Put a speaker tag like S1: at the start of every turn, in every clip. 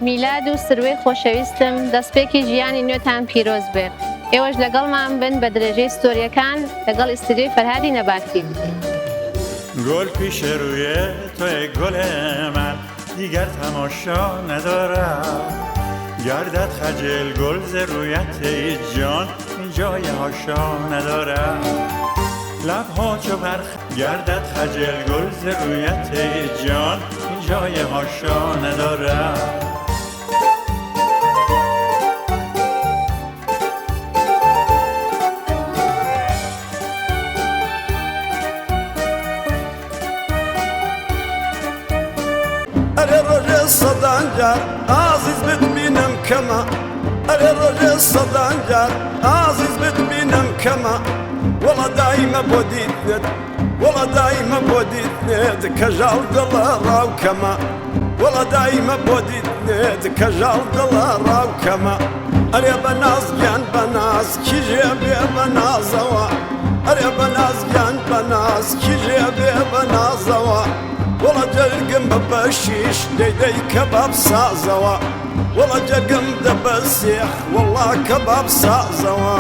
S1: میلاد و سروەی خۆشەویستم دەستپێکی ژیانی نوێتان پیرۆز بێ ئێوەش لەگەڵمان بن بە درێژەی ستۆریەکان لەگەڵ ئیستدیۆی فەرهادی نەباتی.
S2: گل پیش روی تو ای گل من دیگر تماشا ندارم گردد خجل گل ز رویت ای جان این جای حاشا ندارم لبها چو برخ گردد خجل گل ز رویت ای جان این جای حاشا ندارم.
S3: ئەرێ ڕۆژێ سەدان جار ئازیز بتبینم کەمە ئەرێ ڕۆژێ سەدان جار ئازیز بتبینم کەمە وەڵا دایمە بۆ دیتنت وەڵا دایمە بۆ دیتنت کەژاڵ دڵە ڕاو کەمە وەڵا دایمە بۆ دیتنت کەژاڵ دڵە ڕاو کەمە ئەرێ بە ناز گیان بە ناز کیژێ بێ بە نازەوە ئەرێ بە ناز گیان بە ناز کیژێ بێ بە نازەوە وەڵا جەرگم بە بەشیش دەی دەی کەباب سازەوە وەڵا جەرگم دە بەسێخ وەڵا کەباب سازەوە.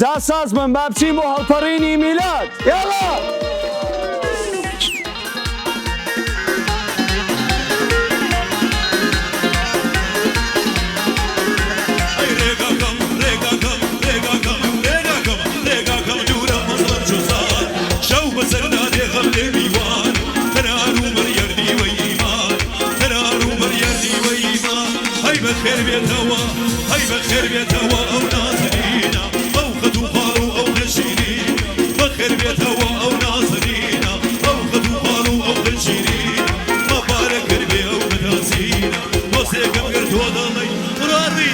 S4: جا ساز بن با بچین بۆ هەڵپەڕینی میلاد یاڵا.
S5: ئەی ڕێگاکەم ڕێگاکەم ڕێگاکەم ڕێگاکەم ڕێگاکەم دوورە مەزڵم چوزان شەو بەسەر نادێ غەم لێ میوان تەرار و مەریەر دیوەی ئیمان تەرار و مەریەر دیوەی ئیمان هەی بەخێر بێتەوە هەی بەخێر بێتەوە ئەو نازنینە ئەو خەت و خاڵ و ئەو خەشیرینە بەخێر بێتەوە ئەو نازنینە ئەو خەت و خاڵ و ئەو خەشیرینە مەبارەک بێ ئەو بەدازینە دۆسێکم گرتووە دەڵێی قڕاڕی.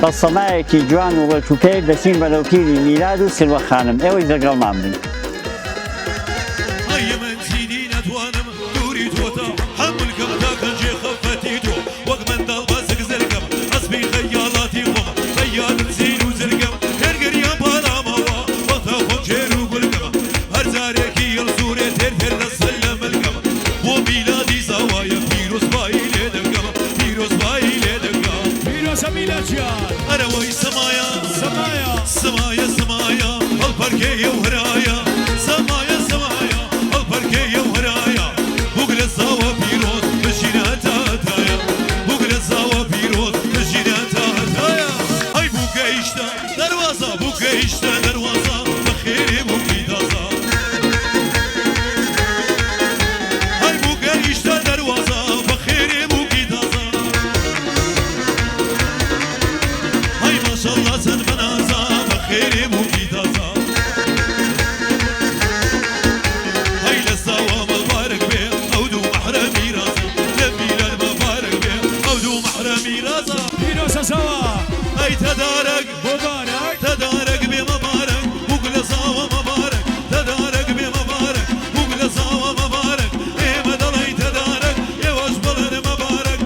S6: بە سەمایەکی جوان و ڕێکوپێک دەچین بەرەو پیری میلاد و سروە خانم، ئێوەش لەگەڵمان بن.
S5: ئەی من چیدی نەتوانم دووری تۆ تا حەمل کەم تا کەنجێ خەفەتی تۆ وەک منداڵ بە زگ زرکەم ئەسپی خەیاڵاتی خۆم خەیاڵت زین و زرکەم هێرگریان پاڵامەوە وەختا خۆم شێر و گورگم هەر جارێکی هەڵسوورێ تێر تێر دەست لە ملکەم بۆ میلادی زاوایە پیرۆزبایی لێ دەکەم پیرۆزبایی لێ دەکەم.
S7: پیرۆزە میلاد گیان.
S5: ئەرە وەی سەمایە
S7: سەمایە.
S5: سەمایە سەمایە هەڵپەرکێیە و هەرایە سەمایە سەمایە هەڵپەرکێیە و هەرایە بووک لە زاوە پیرۆز بژین هەتا هەتایە بووک لە زاوە پیرۆز بژین هەتا هەتایە ئەی بوو گەیشتە دەروازە بوو گەیشتە دەروازە بەخێرێ بووکی تازە ئەی بوو گەیشتە دەروازە بەخێرێ بووکی تازە ئەی ماشەڵڵا چەند بەنازە بەخێرێ بووکی تازە ئەی لە زاوە مبارەک بێ ئەو دوو مەحرەمی ڕازە لە میلاد مبارەک بێ ئەو دوو مەحرەمی ڕازە.
S7: پیرۆزە زاوا.
S5: ئەی تەدارەک
S7: مبارەک.
S5: تەدارەک بێ مبارەک بووک لە زاوە مبارەک تەدارەک بێ مبارەک بووک لە زاوە مبارەک ئێمە دەڵێی تەدارەک ئێوەش بڵێن مبارەک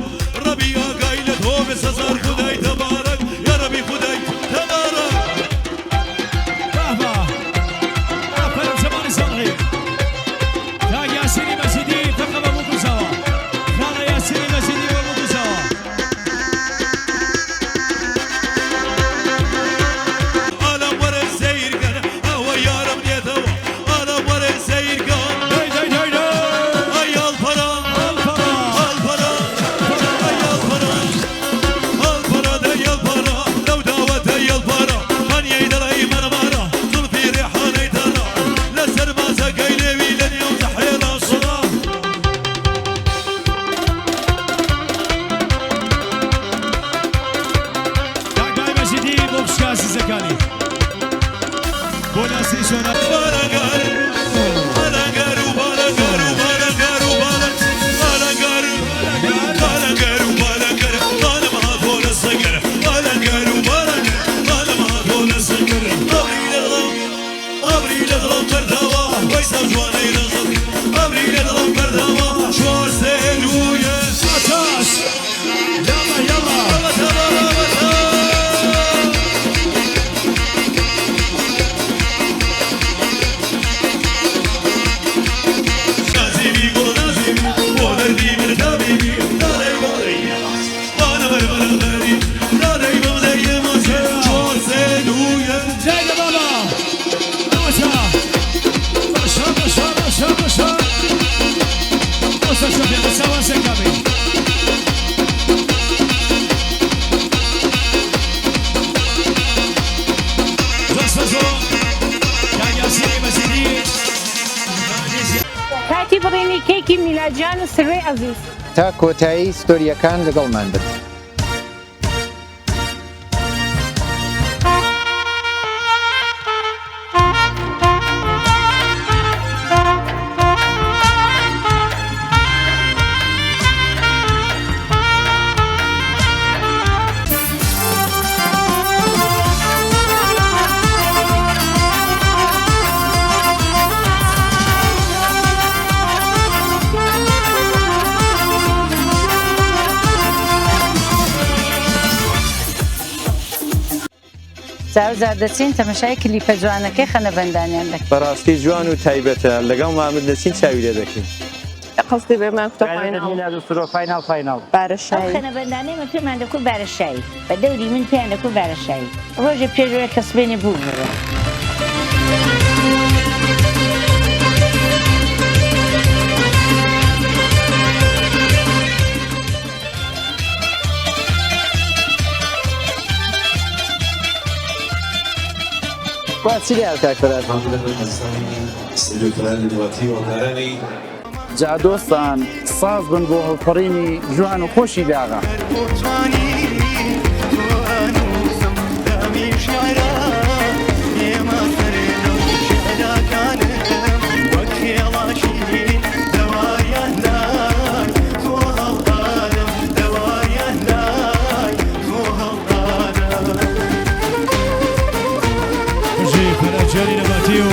S5: ڕەبی ئاگای لە تۆ بێ سەزار خودای تەبارەک یاڕەبی خودای تەبارەک.
S7: بەهبە ئافەرم جەماڵی ساڵحی کاک یاسینی مەجیدی تەقە بە بووک و زاوا خاڵە یاسینی مەجیدی بۆ بووک و زاوا.
S5: ئالام وەرە سەیر کەن ئەوە یارم دێتەوە ئالام وەرە سەیر کەن.
S7: دەی دەی دەی دەی.
S5: ئەی ئەڵپەرا
S7: ئەڵپەرا.
S5: ئەڵپەرا ئەی ئەڵپەرا ئەڵپەرا دەی ئەڵپەرا لەو داوەتەی ئەڵپەرا هەنیەی دەڵێی مەرمارە زوڵفی ڕێحانەی تەڕە لەسەر ماسەکەی لێوی لە نێو زەحێڵا شڕە.
S7: کاک بای مەجیدی بۆ خوشکە ئازیزەکانی بۆ ناسری سۆران.
S5: بالەنگار بالەنگار و بالەنگار و بالەنگار و بالەنگ بالەنگار بالەنگار و بالەنگار خانم هاتۆ لە سەنگەر بالەنگار و بالەنگار خانم هاتۆ لە سەنگەر ئەمری لە دڵم ئەمری لە دڵم بەرداوە وەیسا جوانەی ڕەزم ئەمری لە دڵم بەرداوە چوار سێ دوو یەک.
S7: ئاتاش یاڵا یاڵا.
S5: ئەوەتە ئەوەتە.
S8: مبارەکی میلاد جان و سروەی ئەزیز.
S9: تا کۆتایی ستۆرییەکان لەگەڵمان بن.
S10: زار زار دەچین تەمەشای کلیپە جوانەکەی خەنەبەندانیان دەکەین.
S4: بەڕاستی جوان و تایبەتە لەگەڵ مامد دەچین چاوی لێ دەکەین.
S1: قەسدی بێ من کوتە فایناڵ.
S6: میلاد و سرۆ فایناڵ فایناڵ.
S10: ئەو خەنەبەندانەی من پێمان دەکو بارەشایی بە دەوری من پێیان دەکو بارەشایی ڕۆژێ پێش وەیە کە سبەینێ بوو بڕۆ.
S4: وا چی لێ کاک فەرهاد؟
S11: جا دۆستان ساز بن بۆ هەڵپەڕینی جوان و خۆشی داغە.
S7: بژی فەرهاد جانی نەباتی و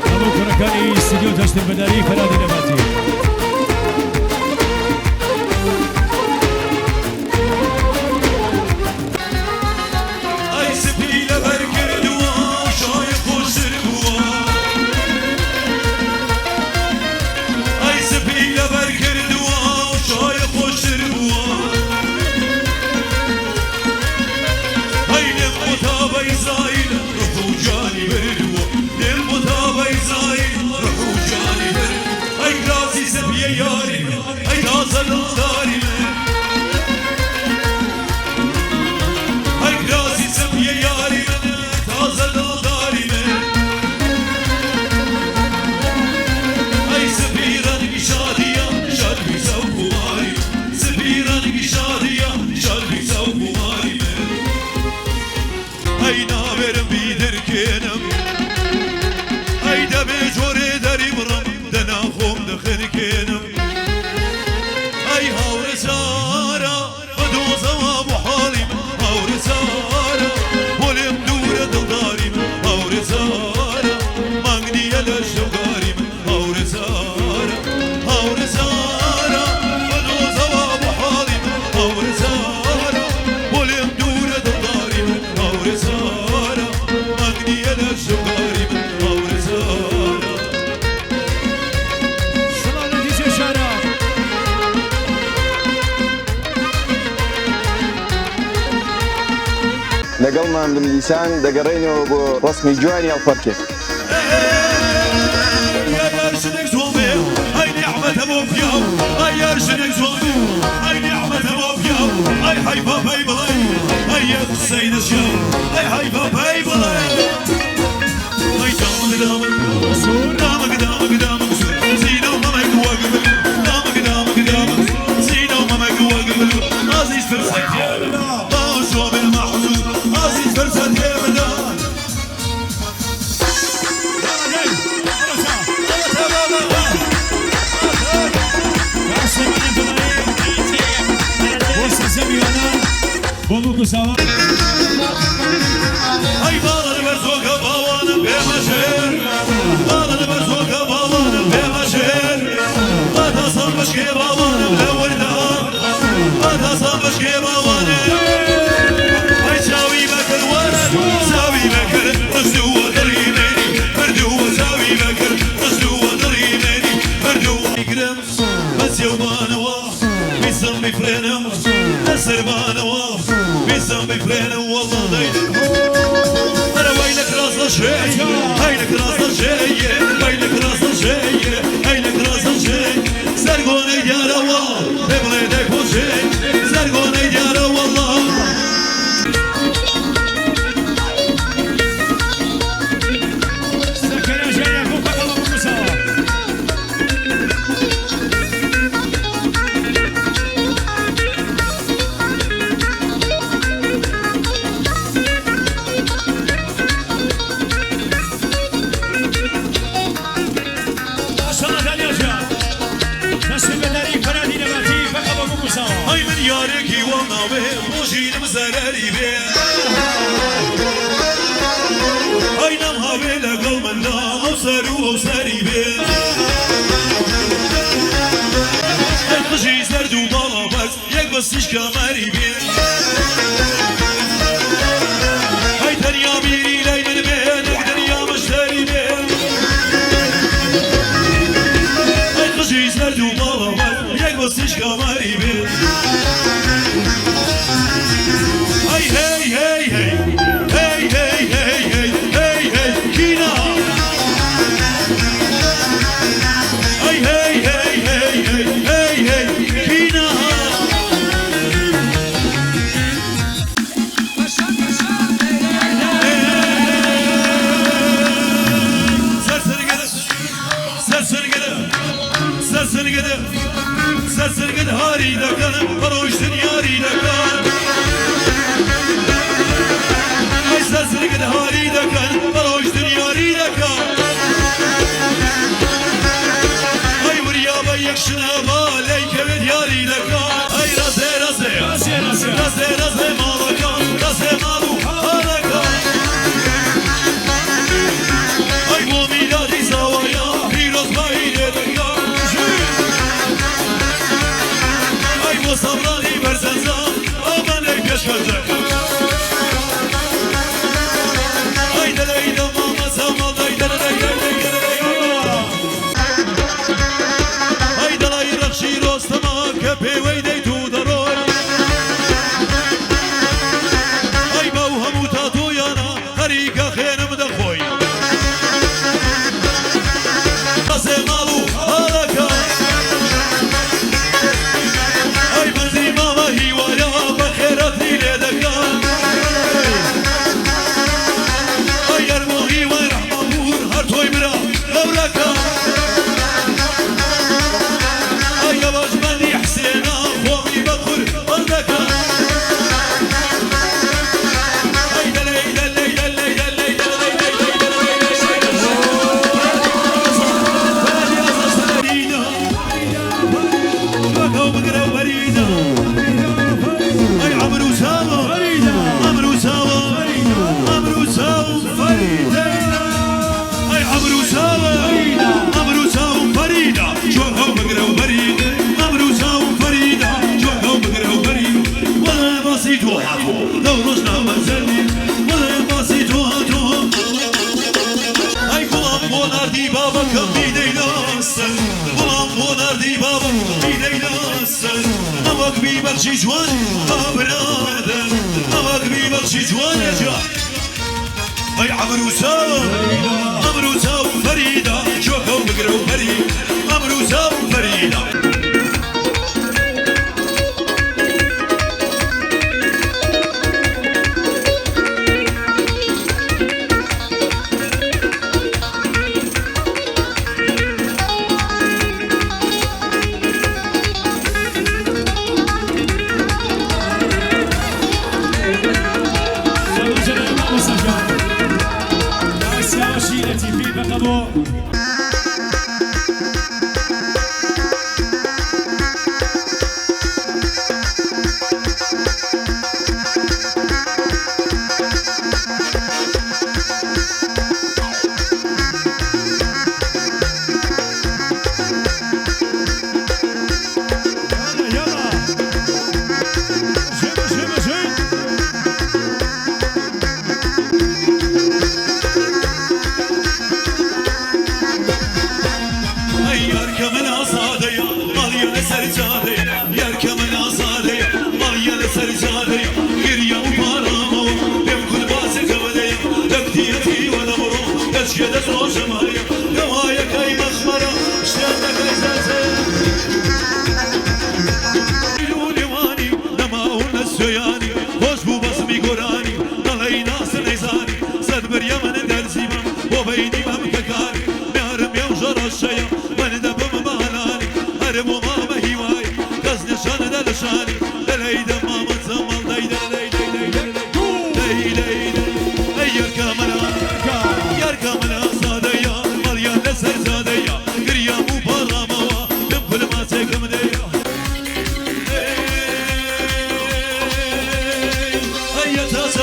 S7: هەموو کوڕەکانی ستۆدیۆ دەستبەداری فەرهادی نەباتی.
S5: ئەی سپی لەبەر کردووە شای خۆشتر بووە ئەی سپی لەبەر کردووە شای خۆشتر بووە ئەی لێم بۆ بەیزایل ڕوح و جانی بردووە لێم بۆ بەیزایل ڕوح و جانی برد ئەی گرازی سپیە یاری من ئەی تازە دڵداری من ئەی گرازی سپیە یاری من تازە دڵداری من ئەی سپی ڕەنگی شادیە شادی سەوخواری سپی ڕەنگی شادیە شادی سەوخواری من ئەی ناوێرم بیدرکێنم ئەی دەبێ جۆرێ دەری بڕم دەنا خۆم دەخنکێنم ئەی هاورە سارە بە دۆزەوە بۆ حاڵی من هاورە سارە بۆ لێم دوورە دڵداری من هاورە سارە مانگ نییە لە شەوگاری من هاورە سارە هاورە سارە بە دۆزەوە بۆ حاڵی من هاورە سارە بۆ لێم دوورە دڵداری من هاورە سارە مانگ نییە لە شەوگاری من هاورە سارە.
S7: سڵاو لە دیجێ شارە.
S4: لەگەڵمان بن دیسان دەگەڕێینەوە بۆ ڕەسمی جوانی هەڵپەڕکێ.
S5: ئەی ژنێک جوان بێ ئەی نیعمەتە بۆ پیاو ئەی یار ژنێک جوان بێ ئەی نیعمەتە بۆ پیاو ئەی حەیفە پێی بڵێ ئەی یەک قسەی نەشیاو ئەی حەیفە پێی بڵێ ئەی دامک دامک دامک دامک دامک زینە و مەمەک وەک بلو دامک دامک دامک زینە و مەمەک وەک بلو ئازیز فرسەت باوشۆ بێ مەحزوز ئازیز فرسەت پێ بدە.
S7: بۆ سەرجەم میوانان بۆ بووک و ساوا.
S5: ئەی باڵە بەرزۆکە باوانم پێمەژێر باڵە بەرزۆکە باوانم پێمەژێر باتا ساڵ بشکێ باوانم لە وردە باتا ساڵ بشکێ باوانم ئەی چاوی بەکرد وەرە چاوی بەکرد ڕشتووە دڵی منی بردووە چاوی بەکرد ڕشتووە دڵی منی بردووە گرم بەچێومانەوە بیسم بیفرێنم لەسەرمانەوە بیسم بیفرێنم وەڵڵا دەیدم ئەرە وەی لە کراس لەشێ ئەی لە کراس لەشێ ئەی لە کراس لەشێ ئەی لە کراس لەشێ سەرگۆنەی دیارە وەڵڵا پێ بڵێ دەیخۆشێ سەرگۆنەی دیارە وەڵڵا.
S7: زەکەریا ژیان یاقوب قەقەڵە بووک و ساوا.
S5: سەری بێ. ئەی نەم هاوێ لەگەڵ مندا ئەو سەر و ئەو سەری بێ. ئەی قژی زەرد و باڵا بەرز یەک بەسیش کەمەری بێ. ئەی تەنیا بیری لای من بێ نەک دنیا مشتەری بێ. ئەی قژی زەرد و باڵا بەرز یەک بەسیش کەمەری بێ. ئەی هەی هەی هەی هەی هەی هەی هەی هەی هەی کینا. ئەی هەی هەی هەی هەی هەی هەی کینا. سەرسرگەدە سەرسرگەدە هاری دەکەن ڕۆیشتن یاری دەکەن. ئەی سەرسرگەدە هاری دەکەن ڕۆیشتن یاری دەکەن. ئەی وریابە یەک شنەبا لەی کەوێت یاری دەکەن. ئەی ڕازێ ڕازێ ڕازێ ڕازێ ماڵەکان ڕازێ ماڵ و حاڵەکان. ئەی بۆ میلادی زاوایە پیرۆزبایی لێ دەکەن. ئەی بۆ سەمرانی بەرزەنجا ئەمانەی پێشکەش دەکەن. ئەی دەلەی دەمامە زەماڵ دەی دەلەی دەلەی دەلەی ئەی دەڵی ڕەخشی ڕۆستەما کە پێوەی دەیت و دەڕۆی. ئەی بەو هەموو تاتۆیانە خەریکە خێنم دەخۆی. ڕازێ ماڵ و حاڵەکان. ئەی بەندی مامە هیوایە بە خێرەتی لێ دەکەن. ئەی ئەرمۆ هیوای ڕەحمەپوور هەر تۆی برا گەورەکە. ئەی ئەوەش بەندی حسێنە خۆمی بە قوربان دەکەن. ئەی دەلەی دەلەی دەلەی دەلەی دەلەی دەلەی دەلەی ئەی عەمر و ساوە عەمر و ساوە عەمر و ساو فەریدە. ئەی عەمر و ساوە عەمر و ساو فەریدە چۆکە و بگرە و بەری. عەمر و ساو فەریدە چۆکە و بگرە و بەری. وەڵێ باسی تۆ هاتۆ لەو ڕۆژنامە زەردی. وەڵێ باسی تۆ هاتۆ. ئەی گوڵم بۆ ناردی بابەکەم بیدەی لەسەر. گوڵم بۆ ناردی بابەکەم بیدەی لەسەر. ئەوەک بیبەخشی جوان با برادەر. ئەوەک بیبەخشی جوانە جا. ئەی عەمر و ساو عەمر و ساو فەریدە چۆکە و بگرە و بەری. عەمر و ساو فەریدە.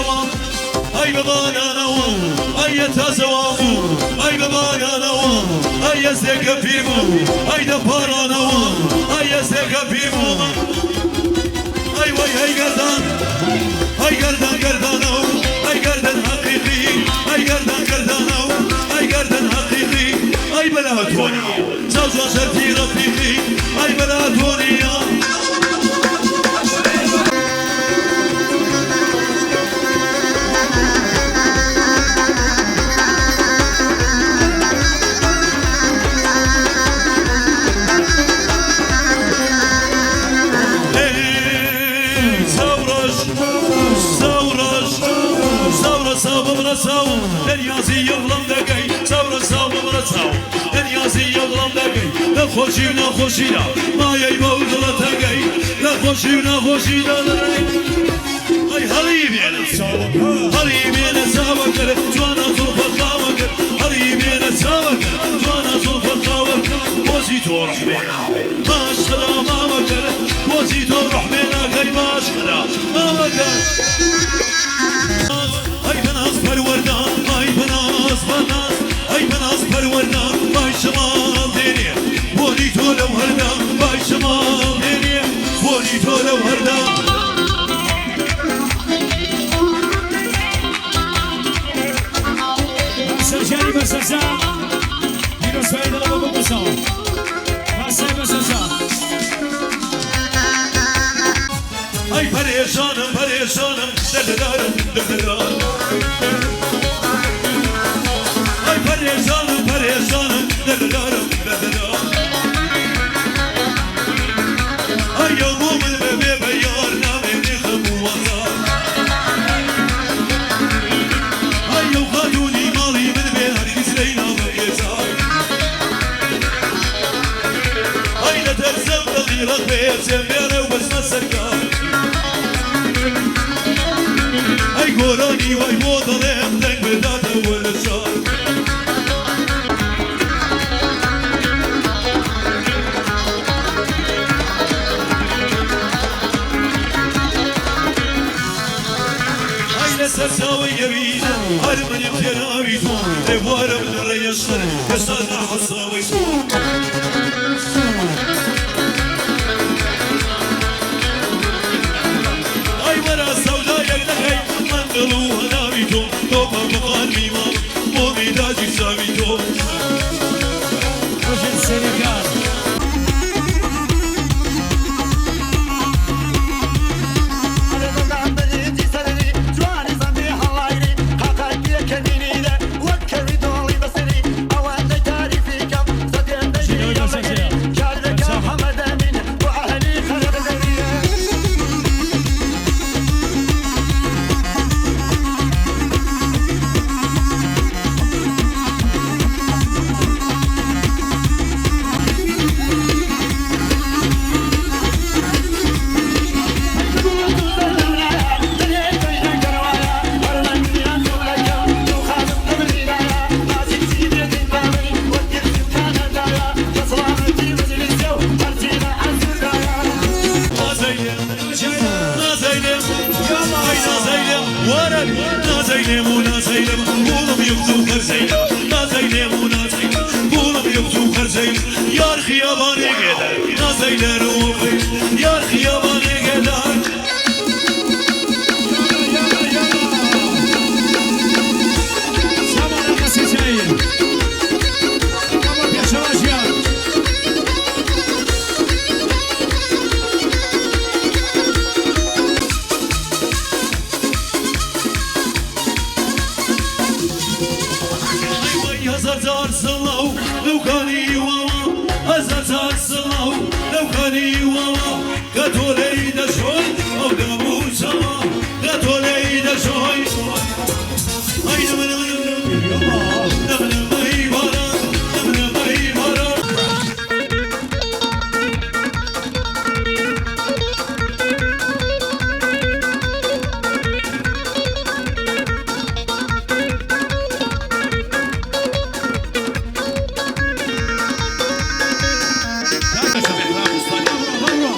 S5: تازەوە، ئەی بەبانانەوە، ئەی تازەوە بوو، ئەی بەبانانەوە، ئەی ئەزێکە پیر بوو، ئەی دەپارانەوە، ئەی ئەزێکە پیر بوو. ئەی وەی ئەی گەردان، ئەی گەردان گەردانەوە، ئەی گەردن حەقیقی، ئەی گەردان گەردانەوە، ئەی گەردن حەقیقی، ئەی بەلا تۆنی چاو شەرتی ڕەفیقی، ئەی بەلا تۆنیە. خۆشی و ناخۆشیدا مایەی بەو دڵە تەنگەی، لە خۆشی و ناخۆشیدا ئەی هەڵی بێنە، هەڵی بێنە چاوەکەر جوانە زوڵفە خاوەکەر، هەڵی بێنە چاوەکەر جوانە زوڵفە خاوەکەر، بۆچی تۆ ڕەحمێنە باش خدا ماوەکەر، بۆچی تۆ ڕەحمێنەکەی باش خدا ماوەکەر. ئەی بەناز پەروەردە، ئەی بەناز بەناز، ئەی بەناز پەروەردە، بای شەماڵ دێنێ بۆنی تۆ لەو هەردا، بای شەماڵ دێنێ بۆنی تۆ لەو هەردا.
S7: سەرجانی بەسەرجا پیرۆزبایی دڵە بۆ بکوژەوە. باسای بەسەرجا.
S5: ئەی پەرێشانم پەرێشانم دەردەدارم دەردەدارم، ئەی پەرێشانم پەرێشانم دەردەدارم دەردەدارم، ئەی ئەو بۆ من بەبێ بە یار نامێنێ خەم و ئازار، ئەی ئەو خاتوونی ماڵی من بێ هەرگیز لێی نابم بێزار، ئەی لە تەرسەم دڵی ڕەق بێ چێم بێڕێ و بەچمە سەرکار، ئەی گۆرانی وای بۆ دەڵێم دەنگ بداتەوە لە شار. ئەی لەسەر چاوەی گەوی هەر منم تێراوی تۆ، لێوارم لە ڕێیەشتر هێشتا ناحەساوەی تۆ. ئەی وەرە سەودایەک دەکەی من دڵ و هەناوی تۆ، تۆ بە بەخانمی ماڵ بۆمی داجی چاوی تۆ.
S7: ڕۆژێن سێرەکان.
S5: نازەیلێم و نازەیلم بوڵم یەکت و خەرزەیلم، نازەیلێم و نازەیلم بوڵم یەکت و خەرزەیلم، یار خیابانێکێدەر نازەیلەر و یار خیابانێکێدەر.
S7: سامان قەسیجایی. بابا پێشەواژیان.
S5: هەزار جار سڵاو لەو کانی واوە، هەزار جار سڵاو لەو کانی واوە، کە تۆ لێی دەشۆی ئەو دەموو چاوە، کە تۆ لێی دەشۆی. ئەی نمنم نمنم ئەی باران، نمنم ئەی باران.
S7: بڕۆ.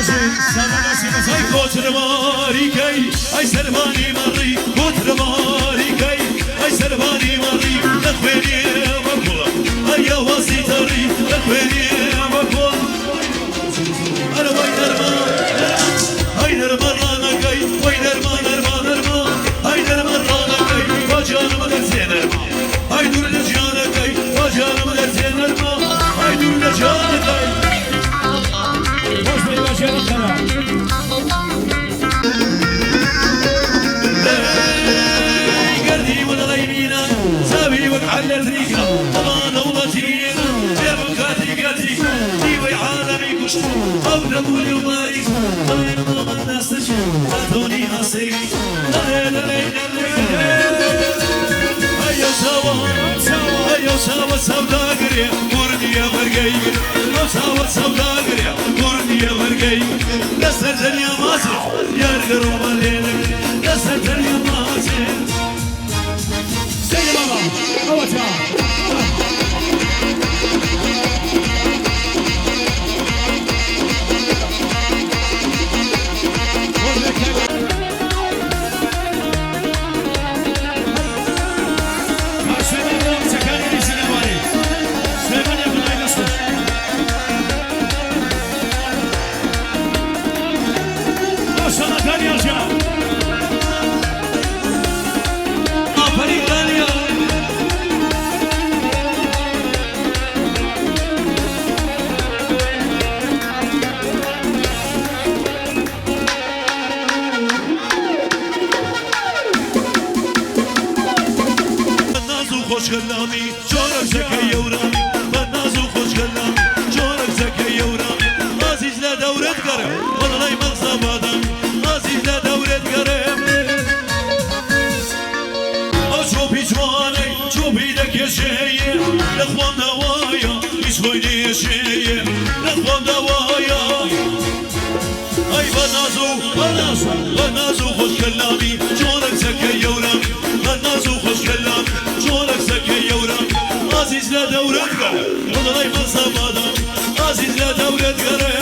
S5: ئەی کۆچرماریکەی ئەی سەربانی مەڕی کۆچرماریکەی ئەی سەربانی مەڕی لە خوێنی بەکوڵە ئەی ئەوەزی تەڕی لە خوێنی بەکوڵ ئەرە وەی نەرمە ئەی نەرمە ڕانەکەی وەی نەرمە نەرمە نەرمە ئەی نەرمە ڕانەکەی وا جانم دەرچێ نەرمە ئەی دوور لە جانەکەی وا جانم دەرچێ نەرمە ئەی دوور لە جانەکەی.
S7: خۆش بێ باژێڕی قەرە.
S5: گەردی وەدڵی مینە چاوی وەک عەلە تریکە ئەما دەوڵەتین پێ بکاتی گەتی دیوەی عالەمی کوشت ئەو دەبووی و ماری دڵێ مامان ناسج تاتۆنی هەسەیری دەڵێ دەڵێ دەڵێ ئەیە ساوە ئەیە ساوە سەوداگرێ کوردیە بەرگەی ئەو ساوە سەوداگرێ کوردیە بەرگەی لەسەر دەریا ماچێ یار گەڕۆمە لێ دەگرێ لەسەر دەریا ماچێ.
S7: سەیرە بابا ئەوەتا. خۆش بێ کاک. کاک سلێمان بۆ کچەکانی ریزی نەواری سلێمانی عەبدوڵای دەستخۆش. ماشاءالله دانیال جان.
S5: ئافەرین دانیال. بە ناز و خۆشگەلامی جۆرەک زەکەی یەورامی بە ناز و خۆشگەلامی جۆرەک زەکەی یەورامی ئازیز لە دەورەت گەڕێ وەڵڵای مەغزا بادامی ئازیز لە دەورەت گەڕێ ئەو چۆپی جوانەی چۆپی دەکێشەیە لە خۆم داوایە هیچ خۆی نێشەیە لە خۆم داوایە ئەی بە ناز و بە ناز بە ناز و خۆشگەلامی جۆرەک زەکەی یەورامی بە ناز و خۆشگەلامی جۆرەک زەکەی یەورامی ئازیز لە دەورەت گەڕێ وەڵڵای مەغزا بادامی ئازیز لە دەورەت گەڕێ.